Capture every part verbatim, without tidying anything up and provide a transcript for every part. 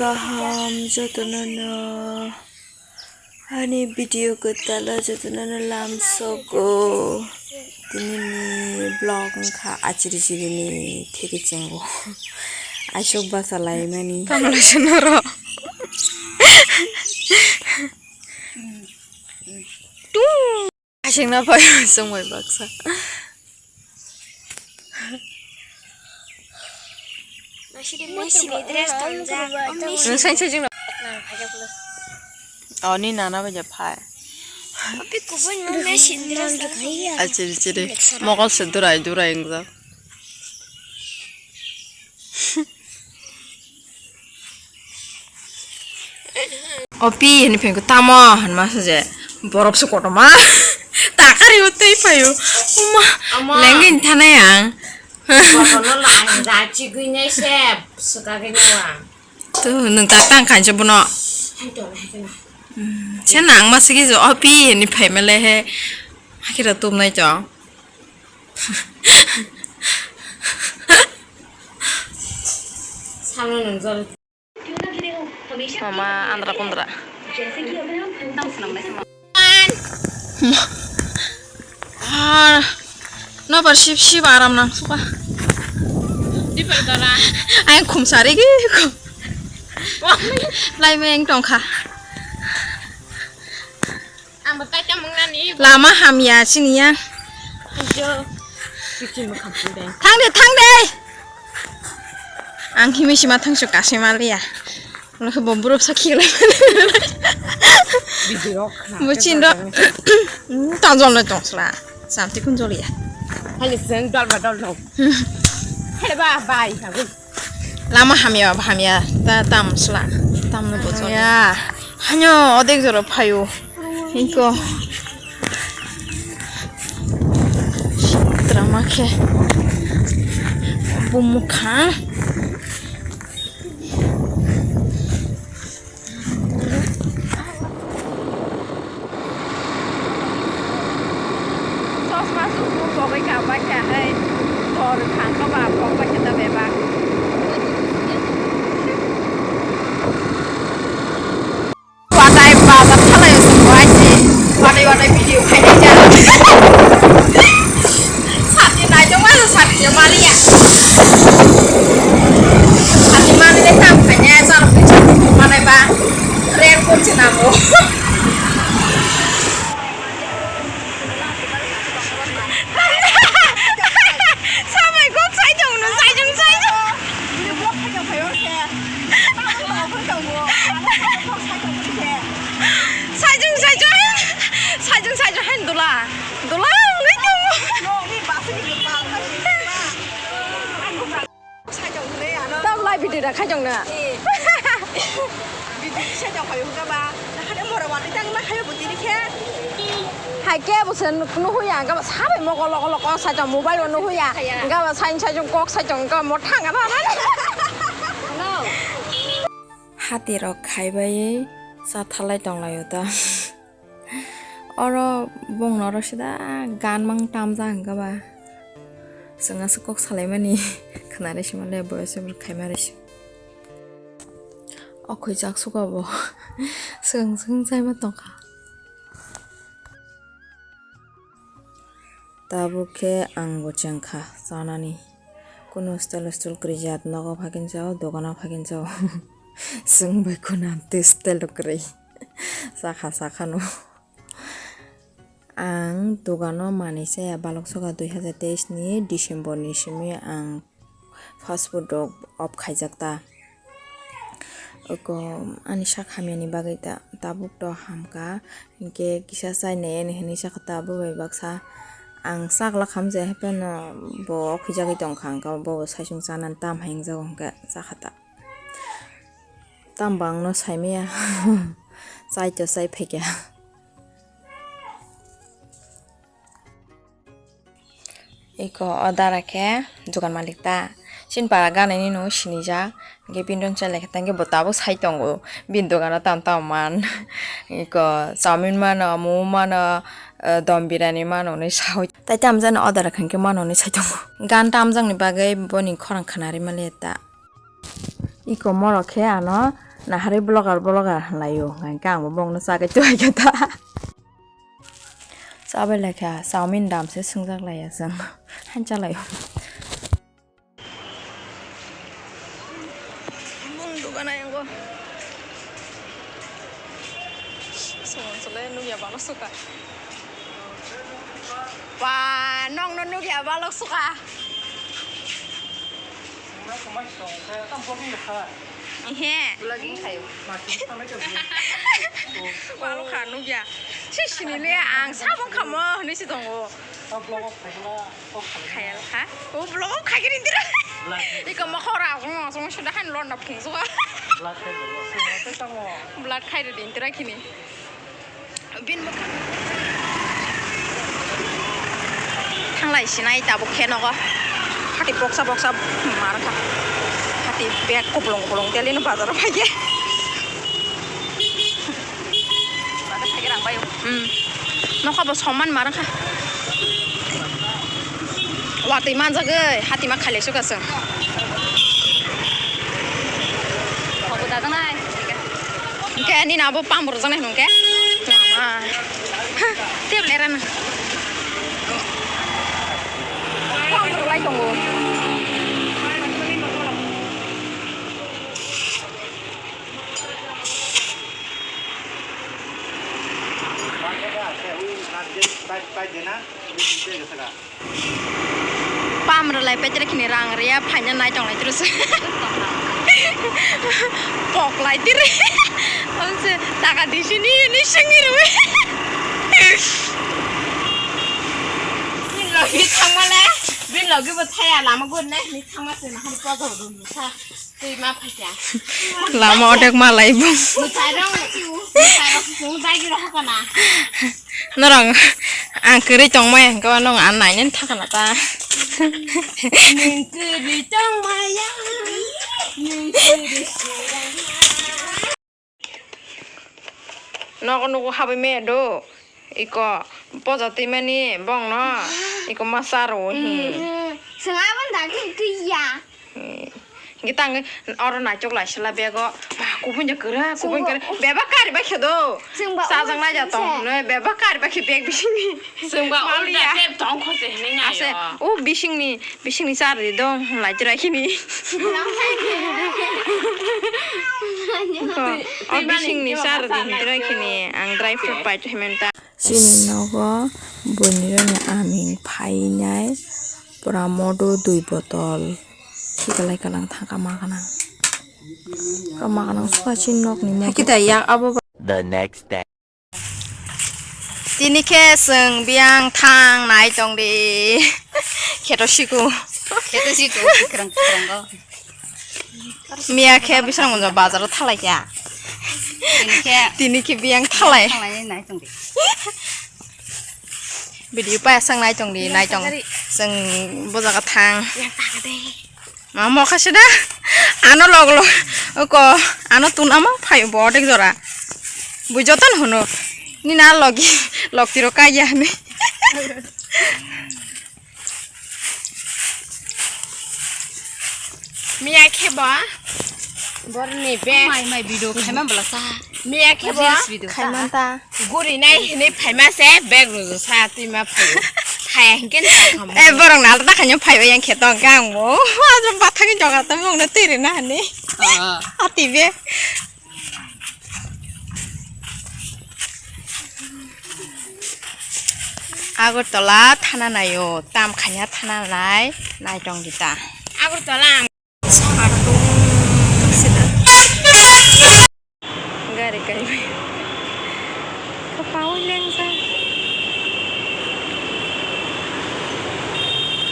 Aham jotono no ani video kwtalo jotono no lamsogo. Tini ni vlog wngkha achiri chiri ni theke chengo. Aisok basa laimani. Tamo le sinoro. Tung. Asingna pai songbai baksa. Masini, masini dress tonjak. Nwng sain saijing no. Oni nana bai ja phai. Opi kubun no masini dress tonjak. Achiri chiri. Mokol se durai durai wngjak. Opi hini phenku tamo hwnma se je borok se kotorma takari o tei phaio. Uma lengin thanai ang. Kotorno lang da chigui nai se swkagwi nai ang. Tu nwng tak tang khanse bono. Hai to hai to. Se nang ma sigi jo opi hini phaima le he. Hakira tum nai to. Mama andra kundra. Ah, no bar sip sip aram nang suka. Ay khum sari ki. Lai meng tongkha. Ang bo tai chamung nani. Lama hamya sini ya. Ayo. Bikin mo khamtung deh. Thang de, thang de. Ang himi sima thang su kasima liya. Ulo khe bo buruk sakhi lai. Video khna. Bo chin ro. Tang jol no tong sla. Santi kun jol ya. Hali sen dol ba dol no. Hale ba bai ha. Lama hamya ba hamya ta tam sla tam no bochor ya. Hanyo odek jora phayo. Hiko. Drama khe. Bumukha. Chosma chusma pogwi ka baikha hai dor thangkha ba pok baikha da bebak. Watai bazar thalai se waisi watai watai video khainai ja. Sati naitongma sati maliya. Sati mani de kam khainai ja rok ni manai ba. Raincoat se nango. Samai kok saijong no, saijong, saijong. Saijong, saijong. Saijong, saijong, hen dula. Dula, wngwi tongo. Tabla video da khaijong na. Video kisa jong khayo hwnkha ba. Nahani mora wati tang ma khayo butini khe. Hai ke bo se nuhuya, hwnkha ba sabai mo kolok kolok kok sai tong mobile o nuhuya. Hwnkha ba sai sai jong kok sai tong hwnkha mo thanga ba. Hati rok khaibai cha thalai tong lai o ta. Oro bongno oro sida gan mang tamjak hwnkha ba. Chwng aswk kok salaimani khwnarwi sima le boyos se khaima rwisi. O khwijak suka bo swkang swkang chaima tongkha. Tabuk khe ang bo chengkha chanani. Kunu style style kwrwijak nogo phakin chao, dogano phakin chao. Chwng bai khuna tei style rok kwrwi. Chakha chakhano. Ang dogano manwi chaya balok soka dui hazar teis ni December ni simi ang fast food rok off khaijak ta. Oko ani sak hamya ni bagwi ta tabuk to hamkha, hinkhe kisa chai nai ani hinwi sakha ta bo bai baksa. Ang chak lakham je hapheno bo off khaijagwi tongkha, hwnkhe bo bo saichung chanani tam hai wngjago hwnkhe chakha ta. Tamo bo ang no sai maya. Chai to chai phaikha. Iko o dara khe dogan malik ta. Chini para ganani no sinijak. Hingke bini ron chai lai khe tangke bo tabuk sai tongo. Bini dogano tam tam man. Iko chowmin mano, momo mano, eh, dom birani mano hinui sai. Tai tam jani o dara khe mano hinui sai tongo. Gan tamjakni bagwi boni khorang khwnarwi maliya ta. Iko morok khe ano Naharwi vlogger vlogger hwnlaio, hwnkhe ang bo bongno chakai tuaikha ta. Chabai laikha, chowmin dam se swngjak laiya chwng. Hain chalaio. Bung dugan ayang go. Sumon sole nugya balok suka. Ba, nong no nugya balok suka. Ihe. Vlogging khayo. Walo kha nugya. Si sinile ang sabong khamo hinwi si tongo. Khayal kha. O vlog khai kiri dira. Iko ma khora ko ma song suda han lon na phung suka. Blood khai ridi intira kini. Bin bwkha. Thanglai sinai tabuk khe nogo. Hati boksa boksa mar kha. Hati bag kuplung kuplung teli no bazar o phaikhe. Hmm. Nokha bo soman mar kha. Watwi manjagwi hati ma khailai suka chwng. Hobo dadanai. Hingke nini abo pam rwjaknai hwnke. Mama. Ha, tei belai rana. Pam rwlai tongo. Pam rwlai petre khini rang riya phaina nai tonglai tru se. Pok lai tiri. Ang se taka di sini ni sengi rwi. Bin logi thangmale, bin logi bo thaya lama gun nai ni thangma se na han pa go dum sa. Twi ma phaikha. Lama odek malai bung. Mwtai rong, mwtai rong sung dai gira hakana. Norong ang kwrwi tongmai hwnkhe nung ang nainani thakana ta. Nung kwrwi tongmaya, nung kwrwi sirang. Nogo nugo habwi maya do. Iko poja twi mani bongno iko masa rwo hi. Seng aboni dagi twi ya. Hingke tang oro naitok lai sila bego. Ma kubun ja kura, kubun kura. Beba kari ba khe do. Sajang lai ja tong. Beba kari ba khe bag bisingni. Chwngba ulta tep tong khose hinwi nai. Ase, o bisingni, bisingni char di dong lai tira khini. Ko, o bisingni char di tira khini. Ang dry fruit pai thai menta. Chini nogo buini rani aming phainai pura modo dui botol khikalai kalang thangka ma ganang. Ka ma ganang suka chini nokni modo. Kita yak abo. The next day. Tini khe chwng biyang thang nai tong di. Kheto siku. Kheto siku, kwrwng kwrwng go. Miya khe bisang monjo bazar o thalai kha. Tini khe. Tini khe biyang thalai. Thalai nai tong di. Video pa sang nai tong di, nai tong. Chwng bo jaga thang. Yang ta de. Ma mokha sida. Ano log log. Oko. Ano tun ama phayo bo odek jora. Bujotan hono. Ni na logi. Log tiro kaya ni. Miya khe bo. Borni be. Mai mai video khaima bwla sa. Miya khe bo. Reels video khaima ta. Guri nai hinui phaima se bag rwjak sa twi ma phaio. Thaya hinkhe no ta khamu. Eh, borok nalta ta khaino phaibai yang khe tong khe ang bo. Ajam bathangni joga tamo wngno twi rwna hinui. Ah. Ati be. Agartala thana naio, tam khanya thana nai, nai tong di ta. Agartala. Sardung sida. Gari kai bai. Kapaui lengsa.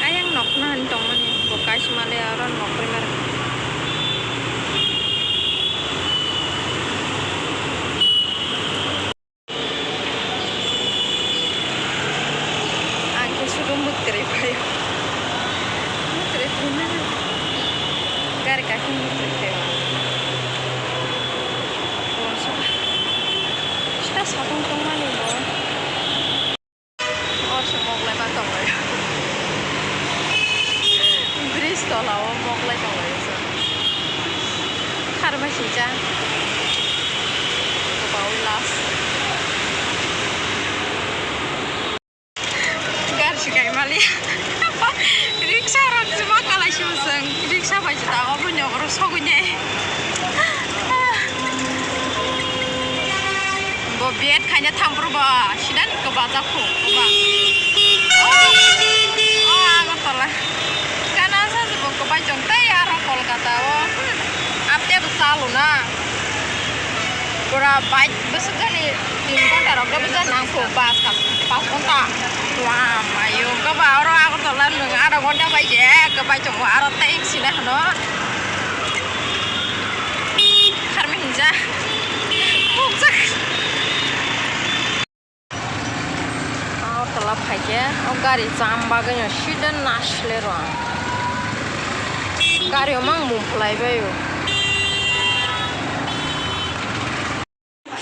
Ayang nokna han tongmani bo kaisa male aro nok primary. Ang khe sudo mwtwrwi phaio. Mwtwrwi phaimani. Gari kakhe mwtwrwi phaio. Sita satung tongmani bo. Orsa moglai ma tonglai. Bridge tola o moglai tonglai sa. Kharbai Sija. Gobawi last. Gari se kai mali. Riksa rok se ma kalai se bwswng. Riksa bai se ta obo nyogoro sogwi nai. Bo bed khaina thampru ba, sidan kwbajak kho, kwbang. Oh, oh, Agartala. Gana sa se bo kwbai chong tei aro Kolkata o. Apte bo chalo na. Pura bike bwswk jani tin ghonta rok bwswk nang kho, bus ka pas ghonta. Wah, mayo, kwba oro Agartala nwng adha ghonta bai je, kwbai chongo aro tei sina hwno. Kharmi hinja. Mukjak. Agartala phaikhe o gari cham bagwino sida nasle rw ang. Gari o mang mung phlai bai o.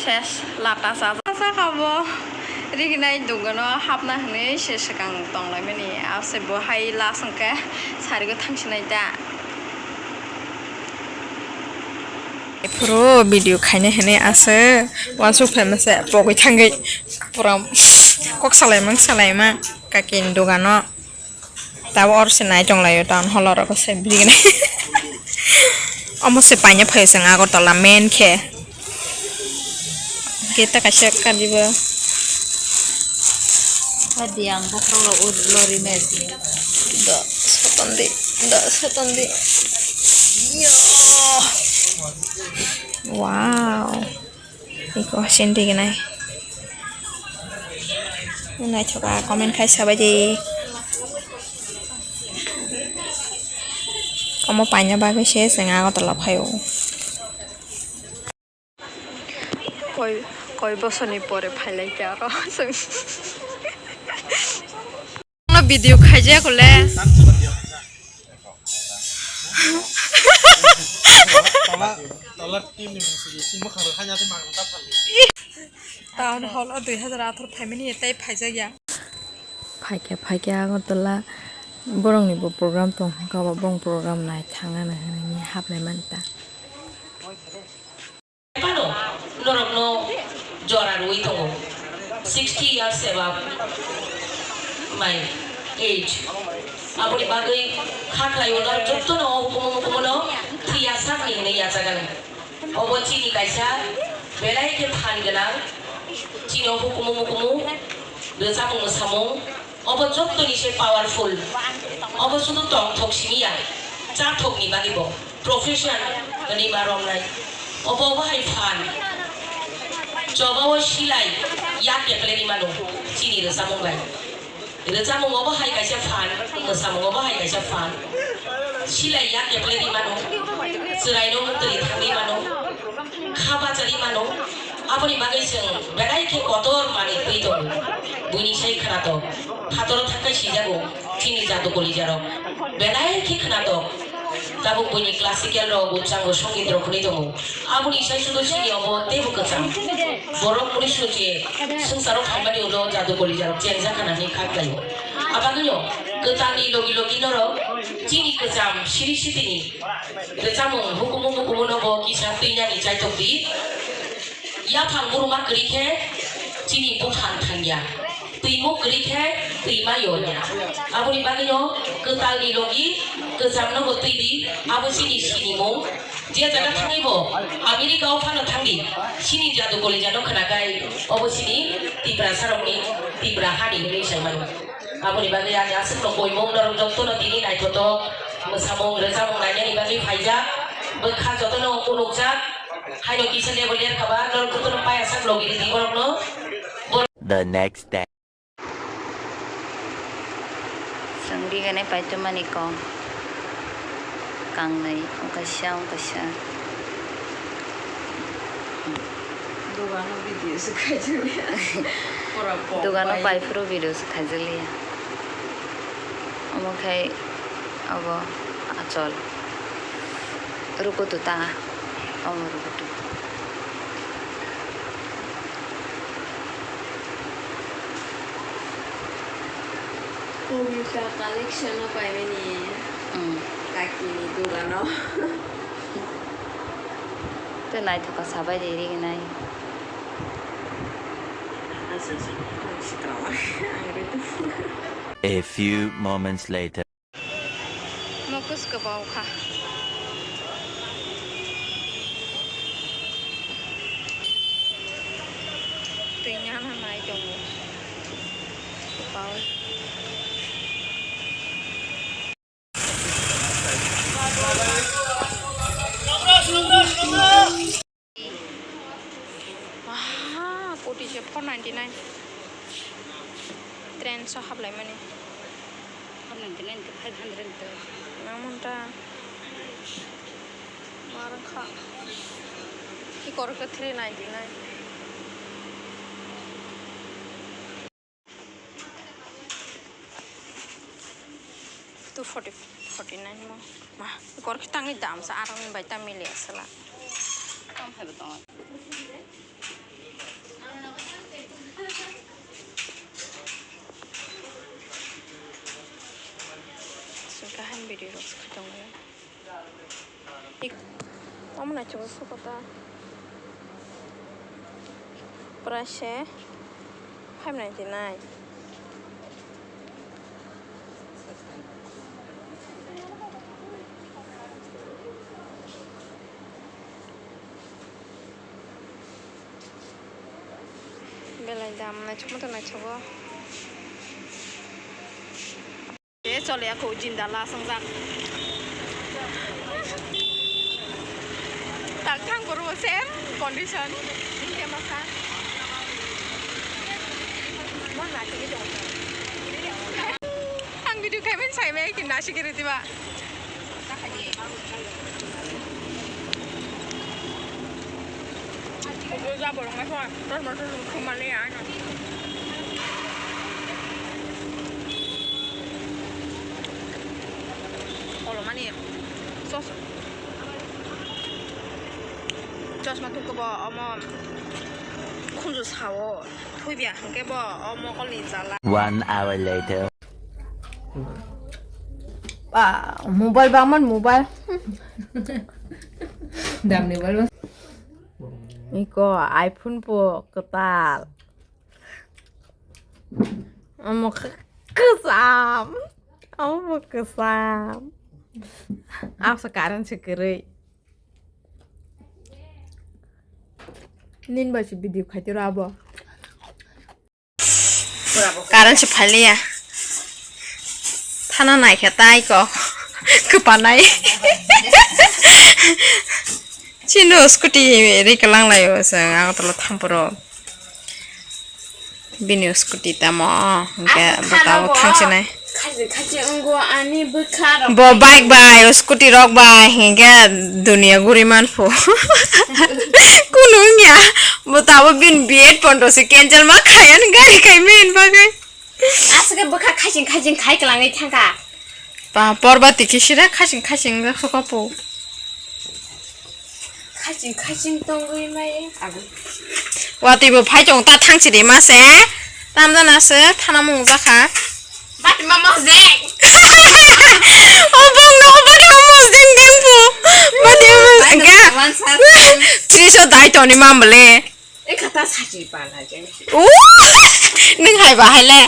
Ses lata chajak. Saka bo rignai dogano hapna hwnwi se swkang tonglaimani. Ase bo hai last hwnkhe sarigo thangsinai da. Phuru video khaina hwnwi ase uansuk phaima se pogwi thangwi pura kok salaimang salaimang kakini dogano. Tabo oro se nai tonglaio town hall oro se bini. Omo se paina phaio chwng Agartala main khe. Gate ta kaisa kalibo. Hadi ang bokhorok rok lori mes. Da sotondi, da sotondi. Yo. Wow. Iko sindi gnai. Naithoka comment khai sabai di. Omo paina bagwi se chwng Agartala phaio. Koi, koi bosorni pore phailai khe aro chwng. Video khaijak le. Town hall o dui hazar atharo phaimani tei phaijakya. Phaikhe, phaikhe Agartala borokni bo program tong kha, bo bong program nai thangna hinwi haplai manta. Phano norokno jora rwui tongo, sixty years above my age. Aboni bagwi kha khlaio norok jotono o hukumu mukumuno thwi ya sakni hwnwi yachagani. Obo chini kaisa belai khe phan gwnang, chini o hukumu mukumu, rwchapmung mwsamung, obo jottoni se powerful. Obo sudu tongthok simi ya, chathokni bagwi bo profession hwnwi ma romnai. Obo obo hai phan. Choba o silai yak keple ri mano chini rwchapmung bai. Rwchapmung obo hai kaisa phan, mwsamung obo hai kaisa phan. Silai yak keple ri mano, chwraino mukti ri thangwi mano. Kha bachari mano, aboni bagwi chwng belai khe kotor manwi twi tongo. Buini sai khwnatok, phataro thangkhai sijago, chini jadu kolijarok belai khe khwnatok. Tabuk buini classical rok, uchango songit rok hwnwi tongo. Aboni sai sudo chini obo teibo kwcham. Borok mui suje swngcharo phaimani ulo jadu kolijarok chengjak khana hwnwi kha khlaio. Abagwino kwtalni logi logi norok chini kwcham siri sitini Rwchapmung hukumu mukumu no bo kisa twinani chaitok di. Yaphang buruma kwrwi khe chini buphang thangya. Twimuk kwrwi khe twima yorya. Aboni bagwino kwtalni logi kwchamno bo twi di, abo chini sinimung. Je jaga thangwi bo America o phano thangdi, chini jadu kolijarok khwnakhai obo chini Tiprasarokni, Tipra hani hwnwi sai mano. Aboni bagwi ani aswkno koimung norok jotono tini naithotok mwsamung rwchapmung nainani bagwi phaijak. Bwkha jotono phunukjak. Haino kisa level lerkha ba norok jotono paya sak logi ridi borokno. The next day. Chwng rigene paitwmani kok. Kangnwi, wngkaisa, wngkaisa. Dogano video se khaijak liya. Pura pok Dogano bai. Pai phuru video se khaijak liya. Omo khai abo achol. Rukutu ta. Omo rukutu. Pogita collection o paimani. Hmm. Kakini dogano. Naithoka sabai de rinai. A few moments later. Mokus kwbau kha. Twi nyana nai tongo. Kwbau. Waha, koti se four ninety nine. Train so hablai mani. Four ninety nine to five hundred to. Namun ta. Marang kha. Ikor ke three ninety nine. Two forty, forty nine mo. Ma, ikor ke tangi dam sa arang bai ta mili asala. Kam hai batong. So kahan video rok khatong. Omo naithogo sukota. Price se five ninety nine. Belai dam naithok moto naithogo. E chole ako jinda la songjak. Tak thang boro same condition. Hingke masa. Mon na tini dong. Ang video kaimen sai me kin nasi kiri tiba. Kolomani sos-, chosma tukubo omo khunju sao. Thubya hwnkhe bo o mokolni jala. One hour later. Ba, mobile bangman mobile. Damni mobile. Iko iPhone po kwtal. Omo khe kwcham. Omo bo kwcham. Asa current se kwrwi. Nin bai se video khaitiro abo. Current se phailiya. Thana naikhe tai ko. Kwpanai. Chino scooty ri kwlang laio chwng Agartala thamporo. Bini scooty tamo, hwnkhe bwkha bo thangsinai. Khajik khajik wngo ani bwkha rok. Bo bike bai, scooty rok bai, hwnkhe dunia guri manphu. Kunu wngya, bo tabo bini B Ed pondo se cancel ma khai ani gari khai men bagwi. Aswk bwkha khajik khajik khai kwlangwi thangkha. Ba, porba tiki sira khasing khasing jak soka po. Khasing khasing tongwi mai abo. Watwi bo phai tong ta thang siri ma se. Tam jana se thana mung jakha. Bati ma mojek. O bong no bati ma mojek deng po. Bati ma mojek ga. Triso dai toni mambale. Ekha ta sachi pala jeng. U, nung hai ba hai le.